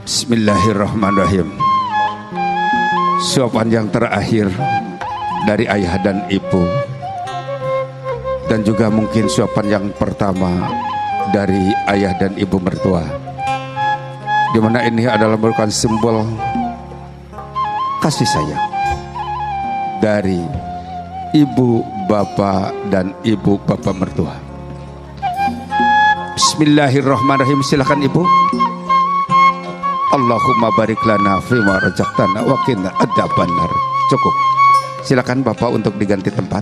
Bismillahirrahmanirrahim. Suapan yang terakhir dari ayah dan ibu, dan juga mungkin suapan yang pertama dari ayah dan ibu mertua, di mana ini adalah merupakan simbol kasih sayang dari ibu bapak dan ibu bapak mertua. Bismillahirrahmanirrahim. Silakan, Ibu. Allahumma barik lana fima razaqtana wa qina adzabannar. Cukup. Silakan Bapak untuk diganti tempat.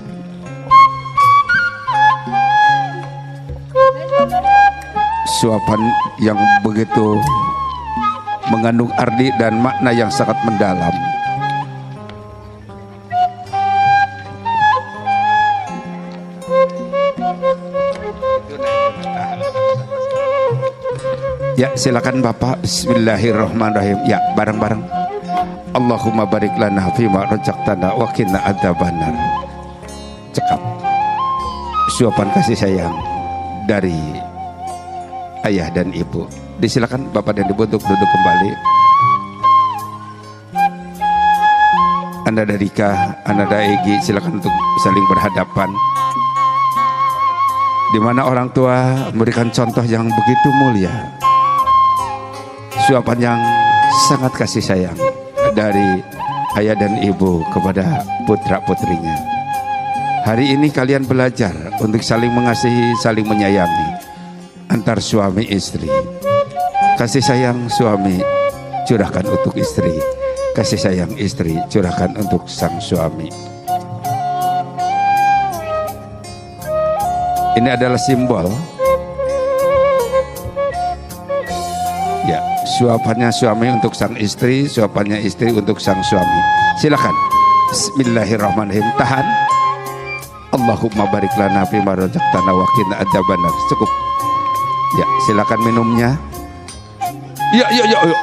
Suapan yang begitu mengandung arti dan makna yang sangat mendalam. Ya, silakan Bapak. Bismillahirrahmanirrahim. Ya, bareng-bareng. Allahumma barik lana fima razaqtana wa qina adzabannar. Cekap. Suapan kasih sayang dari ayah dan ibu. Disilakan Bapak dan Ibu untuk duduk kembali. Anda Dika, Anda Egi, silakan untuk saling berhadapan. Di mana orang tua memberikan contoh yang begitu mulia. Suapan yang sangat kasih sayang dari ayah dan ibu kepada putra-putrinya. Hari ini kalian belajar untuk saling mengasihi, saling menyayangi antar suami istri. Kasih sayang suami curahkan untuk istri, kasih sayang istri curahkan untuk sang suami. Ini adalah simbol, ya, suapannya suami untuk sang istri, suapannya istri untuk sang suami. Silakan. Bismillahirrahmanirrahim. Tahan. Allahumma barik lana fima razaqtana wa qina adzabannar. Cukup. Ya, silakan minumnya. Ya, ya, ya, ya.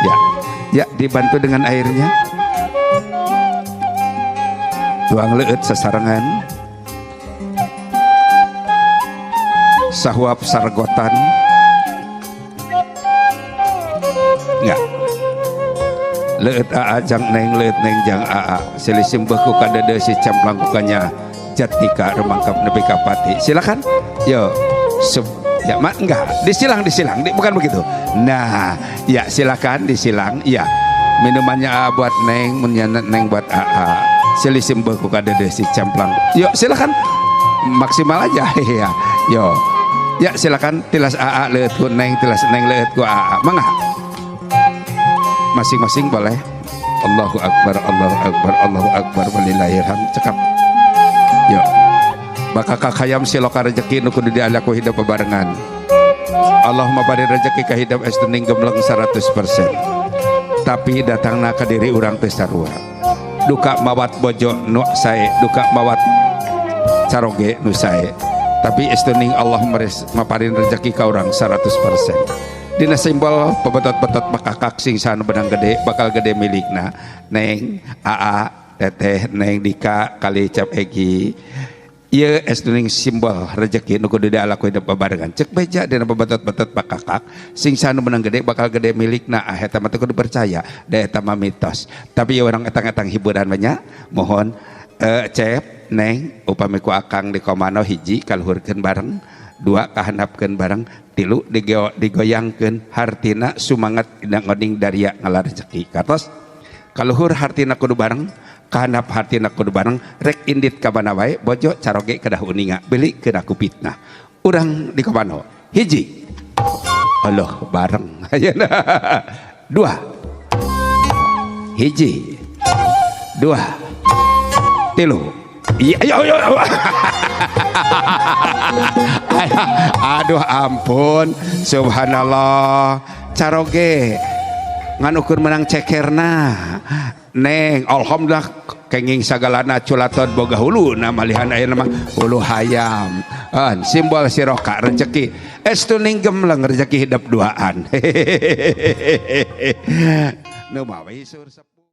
Ya, ya, dibantu dengan airnya. Tuang leueut sasarengan. Sahuap sargotan. Enggak. Leueut aa jang neng, leueut neng jang aa. Silih simbeuh ku kadede si cemplang ku kanya Jatika rumangkap nepi ka pati. Silakan. Yo. Sub, ya, mak enggak. Disilang, disilang. Bukan begitu. Nah, ya silakan disilang. Ya. Minumannya aa buat neng, minumannya neng buat aa. Silih simbeuh ku kadede si cemplang. Yuk, silakan. Maksimal aja. Ya. Yo. Ya, silakan tilas aa leueut ku neng, tilas neng leueut ku aa. Mangga. Masing-masing boleh. Allahu akbar, Allahu akbar, Allahu akbar walillahilham. Cekap. Yo. Bakal kakayam siloka rezeki nu kudu dialaku hidup bebarengan. Allahumma bari rezeki ka hidup estuning gemleng 100%. Tapi datangna ka diri urang teu sarua. Duka mawat bojo nu sae, duka mawat caroge nu sae. Tapi estuning Allah maparin rezeki ka urang 100%. Dina simbol pebetot-betot makakak sing sanu benang gede bakal gede milikna. Neng, aa, teteh, neng Dika kali Cep Egi. Ieu estuning simbol rezeki nu kudu dialaku hidup babarengan. Cek beja dina pebetot-betot makakak sing sanu benang gede bakal gede milikna. Ah eta mah teu kudu percaya, da eta mah mitos. Tapi ieu urang etang-etang hiburan banyak, mohon Cep, neng, upami ku akang di komano hiji kaluhurkeun bareng, dua kahandapkeun bareng, tilu digoyangkeun hartina sumangat dina ngoding daria ngalar rezeki. Katos kaluhur hartina kudu bareng, kahandap hartina kudu bareng, rek indit ka mana wae bojo caroge kedah uninga, beli kedah ku fitnah. Urang di komano hiji, Allah bareng. Dua, hiji, dua, tilu. Iya, iya, iya. Aduh ampun, subhanallah. Caroge ngan ukur menang cekerna. Neng, alhamdulillah kenging sagalana culaton boga hulu na malihan aya mah hulu hayam. Simbol siroka rezeki. Estuning gemleng rezeki hidup duaan. Nu mawi sur.